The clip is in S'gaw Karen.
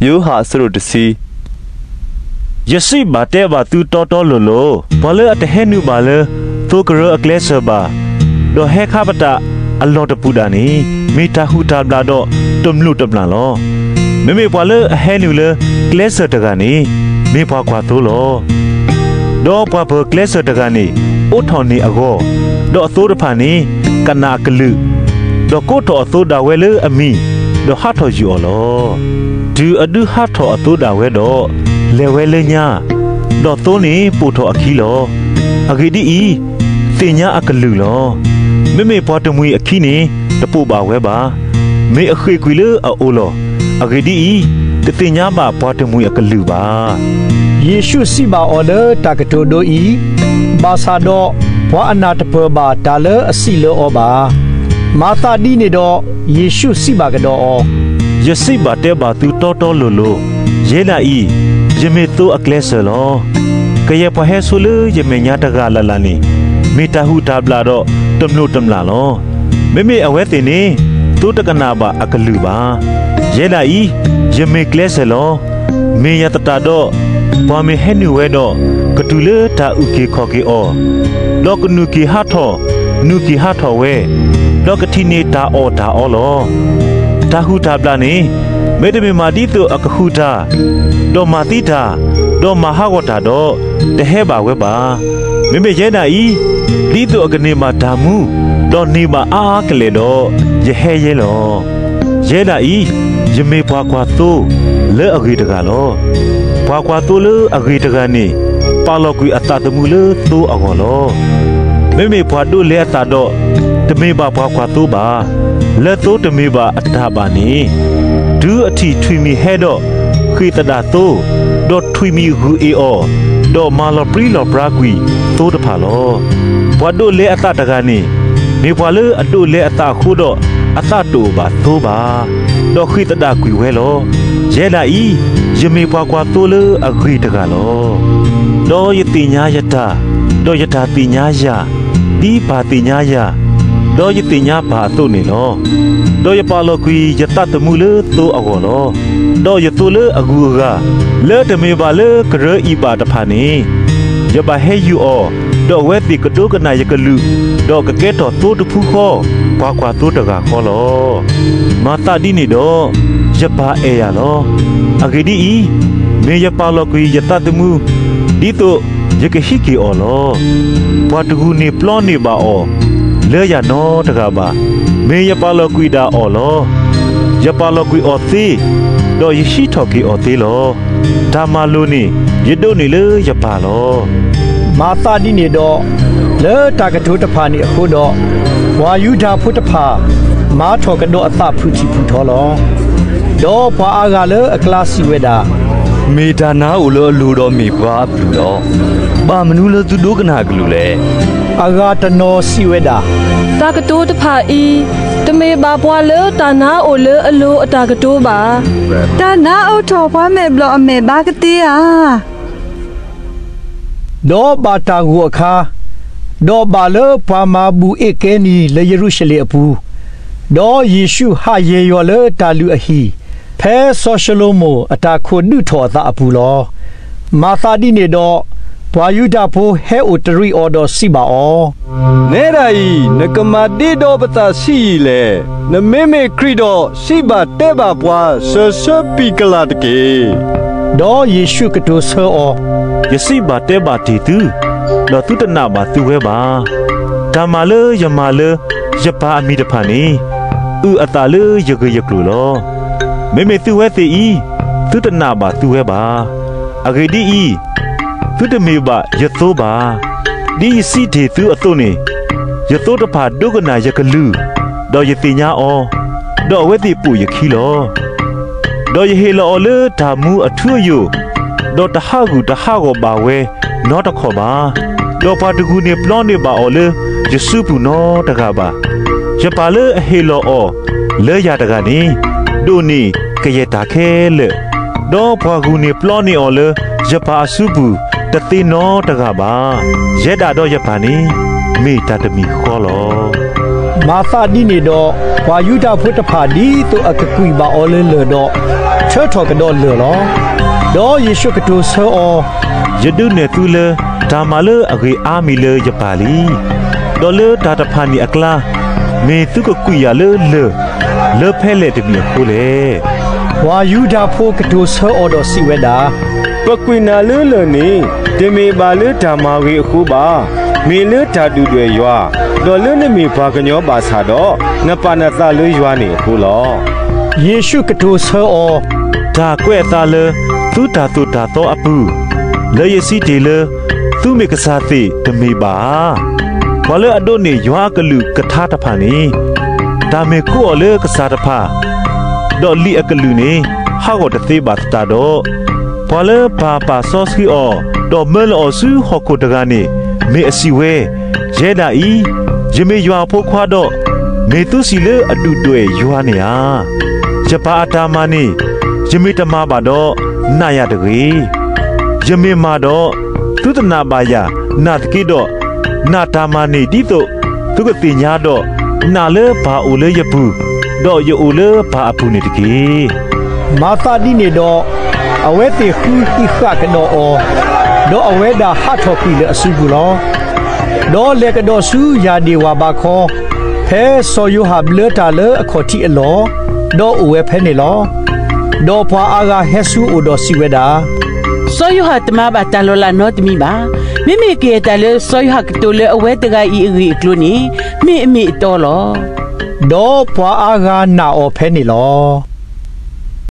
ယိၤဟၣ်အဆၢဒိၣ်တဆံ ယစံးဘၣ်တဲဘၣ်သုတီတီလိၤလိၤ, ပှၤလၢအတဟဲနုာ်ဘၣ်လၢ သိကရၢအကျဲစၢၤဘၣ်, ဒီးဟဲခါပတာ်အလီၢ်တပူၤဒၣ်န့ၣ်, မ့ၢ်တၢ်ဟုၣ်တၢ်ဘျၣ်ဒီးတမျိးတမျာ်လီၤ. မ့မ့ၢ်ပှၤလၢအဟဲနုာ်လၢကျဲစၢၤတဂၤန့ၣ်, မ့ၢ်ပှၤကွၢ်သိလီၤ. ဒီးပှၤပၢၤကျဲစၢၤတဂၤန့ၣ် အိးထီၣ်န့ၢ်အဂီၢ်, ဒီးအသိတဖၣ်န့ၣ် ကနၣ်အကလုၢ်, ဒီးကိးထီၣ်အသိဒၣ်ဝဲလၢအမံၤ, ဒီးဟးထီၣ်ယုာ်အီၤလီၤ. တုၤအဒုးဟးထီၣ်အသိဒၣ်ဝဲဒီး, လဲၤဝဲလၢညါ, ဒီးသိန့ၣ်ပိာ်ထီၣ်အခံလီၤ. အဂ့ၢ်ဒ်အံၤ, သ့ၣ်ညါအကလုၢ်လီၤ. မ့မ့ၢ်ပှၤတမှံၤအခံန့ၣ် တပိာ်ဘၣ်ဝဲဘၣ်. မ့ၢ်အဃ့ၢ်ကွံာ်လၢအအိၣ်လီၤ. အဂ့ၢ်ဒ်အံၤ, တသ့ၣ်ညါဘၣ်ပှၤတမှံၤအကလုၢ်ဘၣ်. ယ့ၣ်ရှူးစံးဘၣ်အီၤလၢတၢ်ကတိၤဒိအံၤ, ဘၣ်ဆၣ်ဒီးပှၤအနၢ်တပၢၢ်ဘၣ်တၢ်လၢအစံးလၢအီၤဘၣ်. မၤသးဒ်န့ၣ်ဒီး, ယ့ၣ်ရှူးစံးဘၣ်ကဒီးအီၤ, ယစံးဘၣ်တဲဘၣ်သုတီတီလိၤလိၤ, ယဲဒၣ်အံၤ, ယမ့ၢ်သိအကျဲစၢၤလီၤ. ကယဲၢ်ပှၤဟဲဆိလၢယမဲာ်ညါတဂၤလၢ်လၢ်န့ၣ်, မ့ၢ်တၢ်ဟုၣ်တၢ်ဘျၣ်ဒီးတမျိးတမျာ်လီၤ. မ့မ့ၢ်အဝဲသ့ၣ်န့ၣ်, သိတကနၣ်ဘၣ်အကလုၢ်ဘၣ်. ယဲဒၣ်အံၤ, ယမ့ၢ်ကျဲစၢၤလီၤ. မ့ၢ်ယသတးဒီး, ပှၤမ့ၢ်ဟဲနုာ်ဝဲဒီး, ကတုၤလၢတၢ်အုၣ်က့ၤခီၣ်က့ၤအီၤ, ဒီးကနုာ်က့ၤဟးထီၣ်, နုာ်က့ၤဟးထီၣ်ဝဲ, ဒီးကထံၣ်န့ၢ်တၢ်အီၣ်တၢ်အီလီၤ. တၢ်ဟုၣ်တၢ်ဘျၣ်န့ၣ်, မ့တမ့ၢ်မးဒ်သိးအကဃုတၢ်, ဒီးမၤသံတၢ်, ဒီးမၤဟးဂီၤတၢ်ဒီး, တဟဲဘၣ်ဝဲဘၣ်. မ့မ့ၢ်ယဲဒၣ်အံၤ, ဒ်သိးအကန့ၢ်ဘၣ်တၢ်မူ, ဒီးန့ၢ်ဘၣ်အါအါကလဲာ်ဒီး, ယဟဲယဲလီၤ. ယဲဒၣ်အံၤ, ယမ့ၢ်ပှၤကွၢ်သိလၢအဂ့ၤတဂၤလီၤ. ပှၤကွၢ်သိလၢအဂ့ၤတဂၤန့ၣ်, ပာ်လီၤကွံာ်အသးသမူလၢသိအဂီၢ်လီၤ. မ့မ့ၢ်ပှၤဒိးလဲအသးဒီး, တမ့ၢ်ဘၣ်ပှၤကွၢ်သိဘၣ်, လၢသိတမ့ၢ်ဘၣ်အတၢ်ဘၣ်န့ၣ်, တုၤအထံၣ်ထွံၣ်မံၤဟဲဒီး, ဃ့ၢ်သဒၣ်သိ, ဒီးထွံၣ်မံၤဂုာ်အ့ၣ်အီၤ, ဒီးမၤလီၤပြံလီၤပြါကွံာ်သိတဖၣ်လီၤ. ပှၤဒိးလဲအသးတဂၤန့ၣ်, မ့ၢ်ပှၤလၢအဒိးလဲအသးအဃိဒီး, အသးတအိၣ်ဘၣ်သိဘၣ်, ဒီးဃ့ၢ်သဒၣ်ကွံာ်ဝဲလီၤ. ယဲဒၣ်အံၤ, ယမ့ၢ်ပှၤကွၢ်သိလၢအဂ့ၤတဂၤလီၤ. ဒီးယသ့ၣ်ညါယတၢ်, ဒီးယတၢ်သ့ၣ်ညါယၤ, ဒ်ပၢ်သ့ၣ်ညါယၤ, ဒီးယသ့ၣ်ညါပၢ်အသိးန့ၣ်လီၤ. ဒီးယပာ်လီၤကွံာ်ယသးသမူလၢသိအဂီၢ်လီၤ. ဒီးယသိလၢအဂုၤအဂၤ, လၢတမ့ၢ်ဘၣ်လၢကရၢအံၤဘၣ်တဖၣ်န့ၣ်, ယဘၣ်ဟဲယူာ်အီၤ, ဒီးအဝဲသ့ၣ်ကဒိကနၣ်ယကလုၢ်, ဒီးကကဲထီၣ်သိတဖုဃီ, ပှၤကွၢ်သိတဂၤဃီလီၤ. မၤသးဒ်န့ၣ်ဒီး, ယပၢ်အဲၣ်ယၤလီၤ. အဂ့ၢ်ဒ်အံၤ, မ့ၢ်ယပာ်လီၤကွံာ်ယသးသမူ, ဒ်သိးယကဟံးက့ၤအီၤလီၤ. ပှၤတဂုာ်န့ၢ်ပျီန့ၢ်ဘၣ်အီၤ, လၢယၤနီတဂၤဘၣ်. မ့ၢ်ယပာ်လီၤကွံာ်ဒၣ်အီၤလီၤ. ယပာ်လီၤကွံာ်အီၤသ့, ဒီးယဟံးထီၣ်က့ၤအီၤသ့လီၤ. တၢ်မၤလိာ်န့ၣ်, ယဒိးန့ၢ်လၢယပၢ်လီၤ. မၤသးဒ်န့ၣ်ဒီး, လၢတၢ်ကတိၤတဖၣ်န့ၣ်အဃိဒီး, ပှၤယူဒၤဖိတဖၣ်, မၤထီၣ်ကဒီးအသးဖုၣ်ထံၣ်ဖုၣ်ထီလီၤ. ဒီးပှၤအါဂၤလၢအကျါစံးဝဲဒၣ်, မ့ၢ်တၢ်နါအိၣ်လၢအလိၤဒီးမ့ၢ်ပှၤအပျုၢ်လီၤ. ဘၣ်မနုၤလၢသုဒိကနၣ်အကလုၢ်လဲၣ်. အဂၤတနီၤစံးဝဲဒၣ်, တၢ်ကတိၤတဖၣ်အံၤ, တမ့ၢ်ဘၣ်ပှၤလၢတၢ်နါအိၣ်လၢအလိၤအတၢ်ကတိၤဘၣ်. တၢ်နါအိၣ်ထီၣ်ပှၤမဲာ်ဘျီၣ်အမဲာ်ဘါကသ့ဧါ. ဒီးဘၣ်တၢ်ဂိၢ်အခါ, ဒီးဘၣ်လၢပှၤမၤဘူၣ်အ့ၣ်ကဲနံၤလၢယရူၤၡလ့ၣ်အပူၤ, ဒီးယ့ၣ်ရှူးဟးယဲၢ်ယွၤလၢတၢ်လုၢ်အဟံၣ်, ဖဲစီၤၡလိၤမိၣ်အတၢ်ခိၣ်ဒုးထီၣ်အသးအပူၤလီၤ. မၤသးဒ်န့ၣ်ဒီး, ပှၤယူဒၤဖိဟဲအိၣ်တရံးအီၤဒီးစံးဘၣ်အီၤ, နဲဒၣ်အံၤ, နကမၤဒ့ဒီးပသးဆံးအံၤလဲၣ်. နမ့မ့ၢ်ခရံာ်ဒီး, စံးဘၣ်တဲဘၣ်ပှၤစၢၤဆၢပံၤကလၣ်တက့ၢ်. ဒီးယ့ၣ်ရှူးကတိၤဆၢအီၤ, ယစံးဘၣ်တဲဘၣ်တ့ၢ်သု, ဒီးသုတနာ်ဘၣ်သုဝဲဘၣ်. တၢ်မၤလၢယမၤလၢယပၢ်အမံၤတဖၣ်န့ၣ်, အုၣ်အသးလၢယဂ့ၢ်ယကျိၤလီၤ. မ့မ့ၢ်သုဝဲသ့ၣ်အံၤ, သုတနာ်ဘၣ်သုဝဲဘၣ်. အဂ့ၢ်ဒ်အံၤ, သုတမ့ၢ်ဘၣ်ယသိဘၣ်. ဒ်ယစံးတ့ၢ်သုအသိးန့ၣ်, ယသိတဖၣ်ဒိကနၣ်ယကလုၢ်, ဒီးယသ့ၣ်ညါအီၤ, ဒီးအဝဲသ့ၣ်ပိာ်ယခံလီၤ. ဒီးယဟ့ၣ်လီၤအီၤလၢတၢ်မူအထူအယိာ်, ဒီးတဟးဂူာ်တဟးဂီၤဘၣ်ဝဲနီတခီၣ်ဘၣ်. ဒီးပှၤတဂုာ်န့ၢ်ပျီန့ၢ်ဘၣ်အီၤလၢယစုပူၤနီတဂၤဘၣ်. ယပၢ်လၢအဟ့ၣ်လီၤအီၤလၢယၤတဂၤန့ၣ်, ဒိၣ်န့ၢ်ကယဲၢ်တၢ်ခဲလၢာ်, ဒီးပှၤဂုာ်န့ၢ်ပျီန့ၢ်အီၤလၢယပၢ်အစုပူၤတသ့နီတဂၤဘၣ်. ယဲဒၣ်ဒီးယပၢ်န့ၣ်မ့ၢ်တၢ်တမံၤဃီလီၤ. မၤသးဒ်န့ၣ်ဒီး, ပှၤယူဒၤဖိတဖၣ်ဒ်သိးအကကွံာ်ဘၣ်အီၤလၢလၢၢ်ဒီး, ထုး ဆၢထီၣ်ကဒီးလၢၢ်လီၤ. ဒီးယ့ၣ်ၡူးကတိၤဆၢအီၤ, ယဒုးနဲၣ်သုလၢ တၢ်မၤလၢအဂ့ၤအါမံၤလၢယပၢ်လံ. ဒီးလၢတၢ်တဖၣ်န့ၣ်အကျါ, မ့ၢ်သုကကွံာ်ယၤလၢလၢၢ် လၢဖဲလဲၣ်တမံၤအဃိလဲၣ်. ပှၤယူဒၤဖိကတိၤဆၢအီၤဒီးစံးဝဲဒၣ်, ပကွံာ်နၤလၢလၢၢ်န့ၣ် တမ့ၢ်ဘၣ်လၢတၢ်မၤဂ့ၤအဃိဘၣ်, မ့ၢ်လၢတၢ်ဒုၣ်ဒွဲၣ်ယွၤ, ဒီးလၢနမ့ၢ်ပှၤကညီဘၣ်ဆၣ်ဒီး နပာ်နသးလၢယွၤန့ၣ်အဃိလီၤ. ယ့ၣ်ၡူးကတိၤဆၢအီၤ, တၢ်ကွဲးအသးလၢ သုတၢ်သိၣ်တၢ်သီအပူၤ, လၢယစံးတ့ၢ်လၢ သုမ့ၢ်ကစၢ်သ့ၣ်တမ့ၢ်ဘၣ်ဧါ. ပှၤလၢအဒိးန့ၢ်ယွၤအကလုၢ်ကထါတဖၣ်န့ၣ်, တၢ်မ့ၢ်ကိးအီၤလၢကစၢ်တဖၣ်, ဒီးလံာ်အကလုၢ်န့ၣ် ဟးဂီၤတသ့ဘၣ်သတးဒီး, ပှၤလၢပၢ်ပာ်စီဆှံအီၤ, ဒီးမၢလီၤအီၤဆူဟီၣ်ခိၣ်တဂၤန့ၣ် မ့ၢ်အစံးဝဲ, ယဲဒၣ်အံၤ, ယမ့ၢ်ယွၤအဖိခွါဒီး, မ့ၢ်သုစံးလၢအဒုၣ်ဒွဲၣ်ယွၤန့ၣ်ဧါ. ယပၢ်အတၢ်မၤန့ၣ် ယမ့ၢ်တမၤဘၣ်ဒီး, နာ်ယၤတဂ့ၤ. ယမ့ၢ်မၤဒီး, သုတနာ်ဘၣ်ယၤနာ်သက့ဒီး, နာ်တၢ်မၤန့ၣ်ဒ်သိးသုကသ့ၣ်ညါဒီး, နာ်လၢပၢ်အိၣ်လၢယပူၤ, ဒီးယအိၣ်လၢပၢ်အပူၤန့ၣ်တက့ၢ်. မၤသးဒ်န့ၣ်ဒီး, အဝဲသ့ၣ်ဃုသံၣ်ဃာ်ကဒီးအီၤ, ဒီးအဝဲဒၣ်ဟးထီၣ်ကွံာ်လၢအစုပူၤလီၤ. ဒီးလဲၤကဒီးဆူယၢ်ဒ့ၣ်ဝၢ်ဘါခီ, ဖဲစီၤယိၤဟၣ်ဘျၢတၢ်လၢအခီၣ်ထံးအလီၢ်, ဒီးအိၣ်ဝဲဖဲန့ၣ်လီၤ. ဒီးပှၤအါဂၤဟဲဆူအအိၣ်ဒီးစံးဝဲဒၣ်, စီၤယိၤဟၣ်တမၤဘၣ်တၢ်လီၤလးနီတမံၤဘၣ်. မ့မ့ၢ်ကယဲၢ်တၢ်လၢစီၤယိၤဟၣ်ကတိၤလၢအဝဲတဂၤအံၤအဂ့ၢ်အကျိၤန့ၣ်, မ့ၢ်အမ့ၢ်အတီလီၤ. ဒီးပှၤအါဂၤနာ်အီၤဖဲန့ၣ်လီၤ.